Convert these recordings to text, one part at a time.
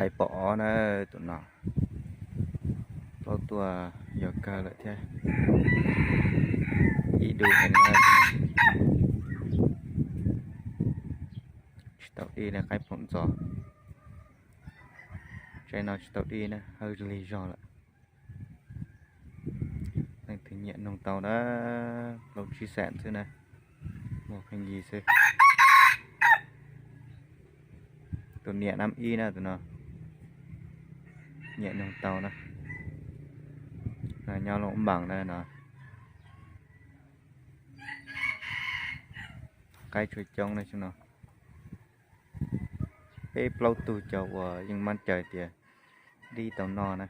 Qaib pom ob na, tus no plaub tuaj yog kawg lawm thiab. Ib du heev na. Tsis tau dij li, qaib ploom ntxov. Tsaib no tsis tau dij na, hawb lig zog lawm. Leej twg nyiam noog tau na, plaub tsib xees xwb na, muag pheej yig xwb. Tus niam nab ib na, tus no nyiam noog tau na. Nyob Looj Npaas na no. Qaib tshua coob na xyoo no. Peb plaub tug cov uas yeej mab caw tias dib tau noj na.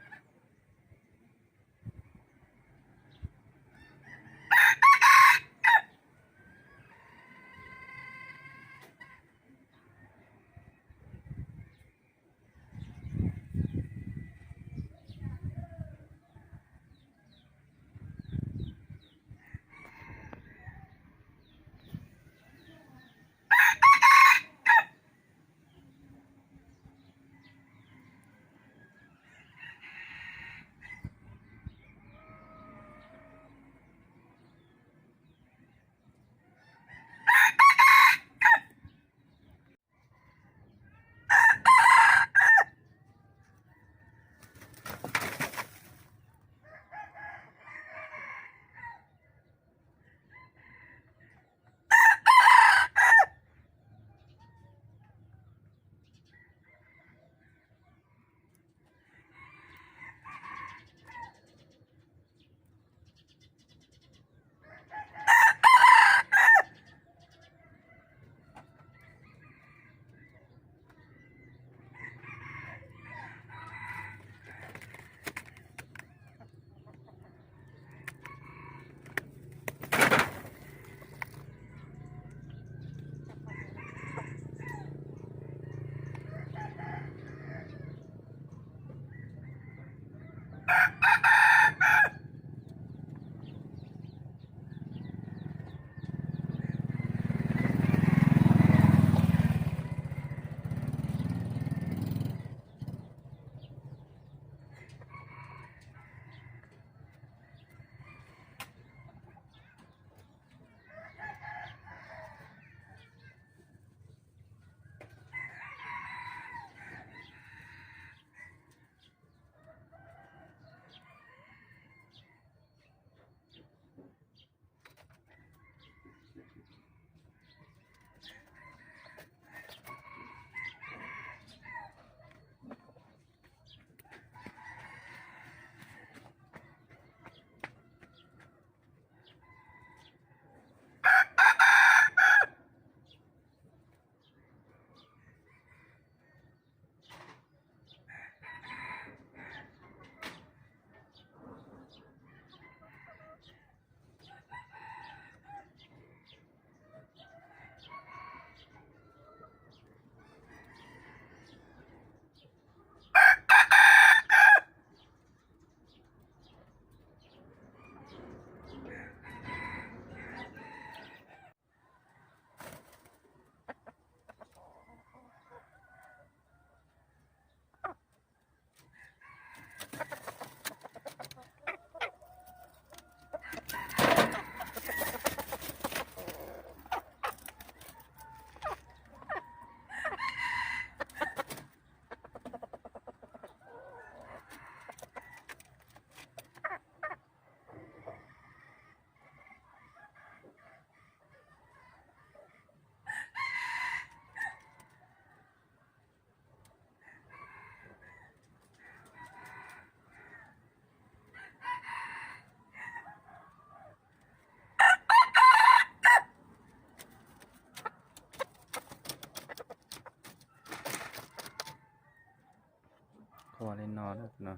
Ua li no na no.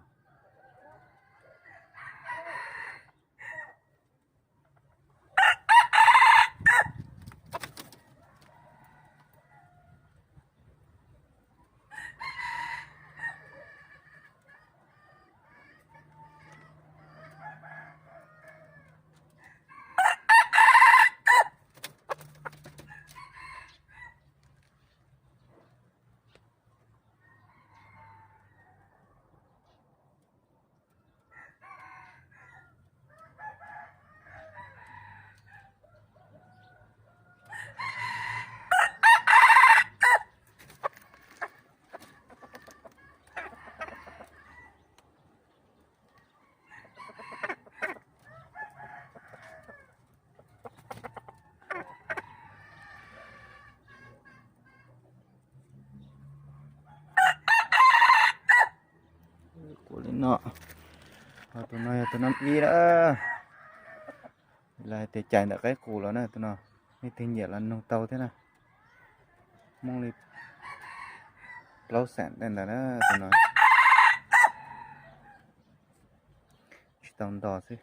Tus no yog tus nab ib na. Lawv hais tias cais ntawm qaib qus los na tus no. Leej twg nyiam los nug tau thiab na. Muaj li plaub xees tej ntawd na tus no. Tsis tau nto xwb.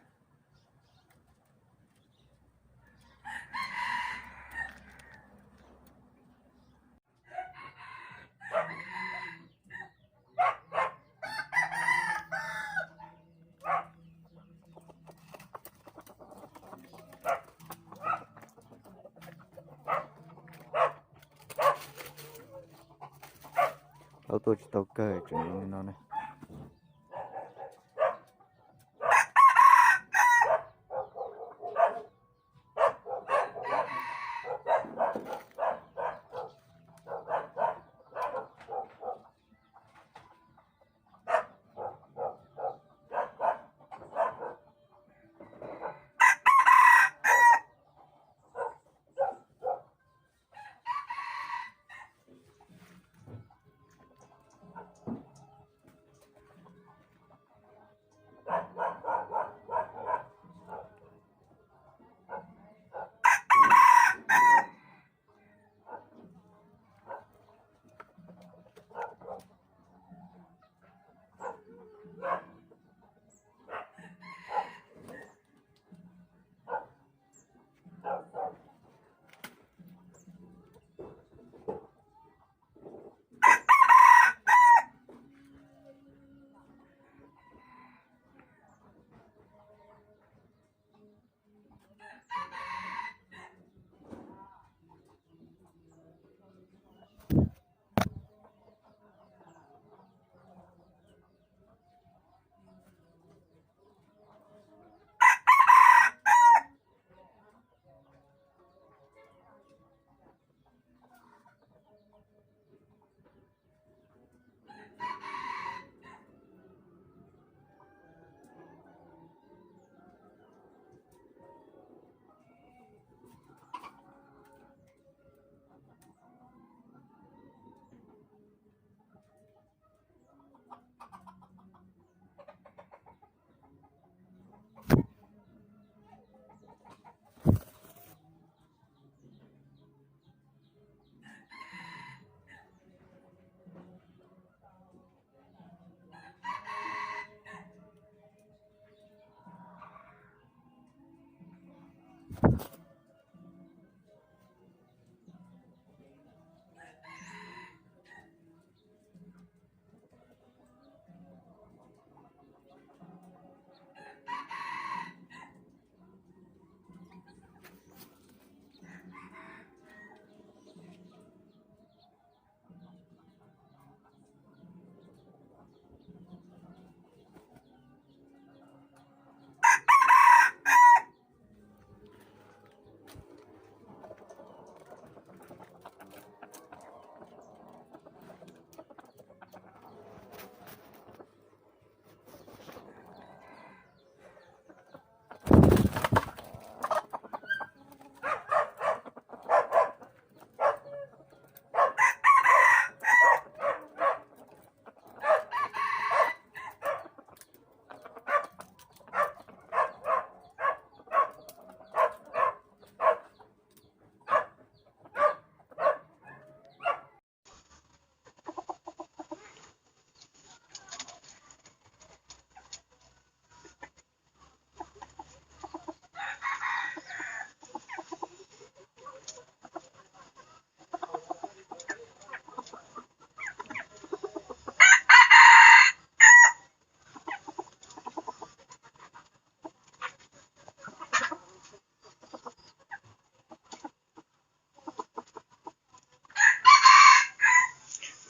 Plaub tuaj tsis tau kawg tseem zoo li no ne.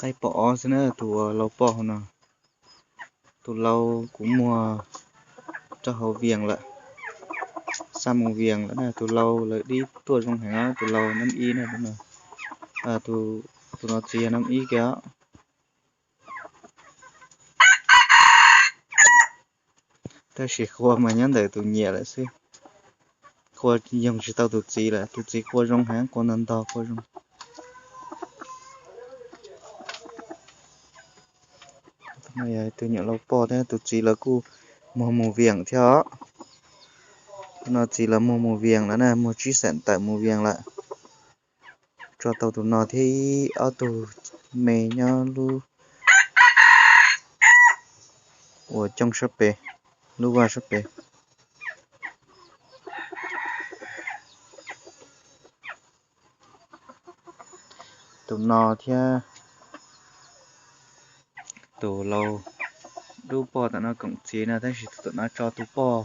Qaib pom ob xwb na, tus lau poj hauv no. Tus lau kuv muag rau hauv Vias lawm, xa mus Vias lawm na. Tus lau lawv dib tuaj zoo heev, tus lau nab ib na. Tus no txiv yog nab ib kiag. Tab sis qhua mas nyob ntawm tus nyiam lawm xwb. Qhua yoog tsis tau tus txiv lawm, tus txiv qhua zoo heev, qhua ntog ntog qhua zoo. Tus nyuam lau poj thiab tus txiv lawv kuj Muag mus Vias thiab os. Tus no txiv los muag mus Vias lawm na, muag tsib xees tawm mus Vias lawm. Tso tau tus no thiab ib ob tug me nyob lub ua cooj sab pem, lub vaj sab pem. Tus no thiab tus lau dub poj tom no koom txiv na, tab sis tus tom no tso tus poj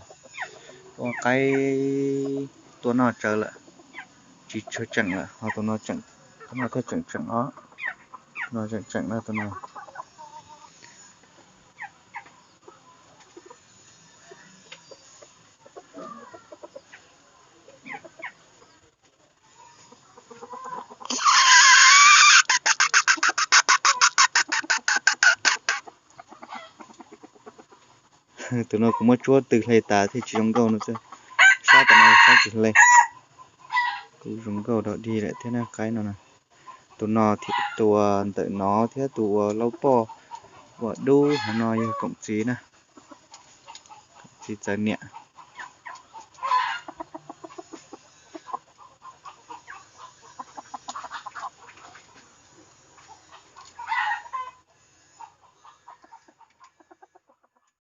ua qaib tua noj tsawv lawm, tsis tshua tseem lawm, ho tus no tseem, tus no thiaj tseem tseem os, tus no tseem tseem na tus no. Tus no kuv muab tsuab tw hle tas thiaj tsis zoo nkauj no xwb. Sab tom no sab tsis hle. Kuj zoo nkauj dog dig lawm thiab na qaib no na. Tus no, tus ntawm no thiab tus uas lau poj uas dub hauv no yog koom txiv na. Koom txiv txawv niam.